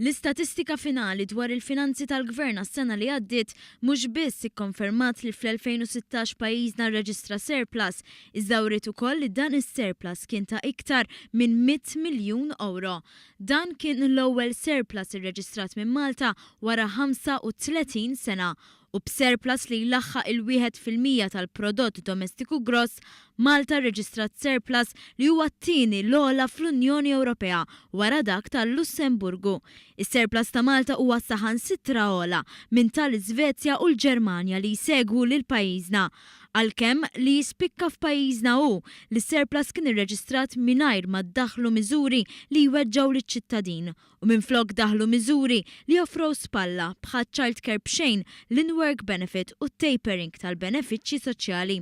L-istatistika finali dwar il-finanzi tal-Gvern għas-sena li għaddiet mhux biss ikkonfermat li fl-2016 pajjiżna rreġistra surplus, iżda wriet ukoll li dan is-surplus kien ta' iktar minn 100 miljun ewro. Dan kien l-ewwel surplus irreġistrat minn Malta wara 35 sena u b'surplus li jlaħħaq il-1% tal-prodott domestiku gross, Malta rreġistrat surplus li huwa t-tieni l-ogħla fl-Unjoni Ewropea wara dak tal-Lussemburgu. Is-surplus ta' Malta huwa saħansitra ogħla minn tal-Iżvezja u l-Ġermanja li jsegwu lil pajjiżna. Għalkemm li jispikka f'pajjiżna hu li s-surplus kien irreġistrat mingħajr ma ddaħħlu miżuri li jweġġgħu liċ-ċittadin u minflok daħlu miżuri li offrow spalla bħaċ-childcare b'xejn, l-in-work benefit u t-tapering tal-benefiċċji soċjali.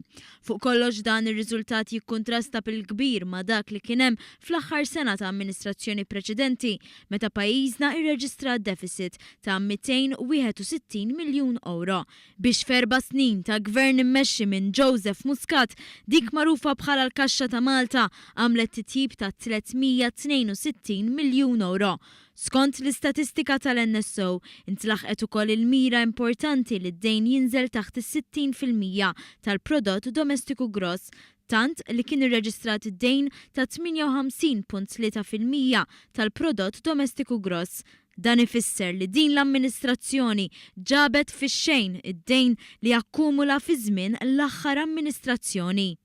Fuq kollox, dan ir-riżultat jikkuntrasta bil-kbir ma' dak li kien hemm fl-aħħar sena ta' amministrazzjoni preċedenti meta pajjiżna irreġistra deficit ta' 261 miljun ewro. Biex f'erba' snin ta' gvern immexxi minn Joseph Muscat, dik magħrufa bħala l-Kaxxa ta' Malta għamlet titjib ta' 362 miljun ewro. Skont l-istatistika tal-NSO, intlaħqet ukoll il-mira importanti li d-dejn jinżel taħt is-60% tal-prodott domestiku gross, tant li kien irreġistrat dejn ta' 58.3% tal-prodott domestiku gross. Dan ifisser li din l-amministrazzjoni ġabet fix-xejn id-dejn li akkumula fi żmien l-aħħar amministrazzjoni.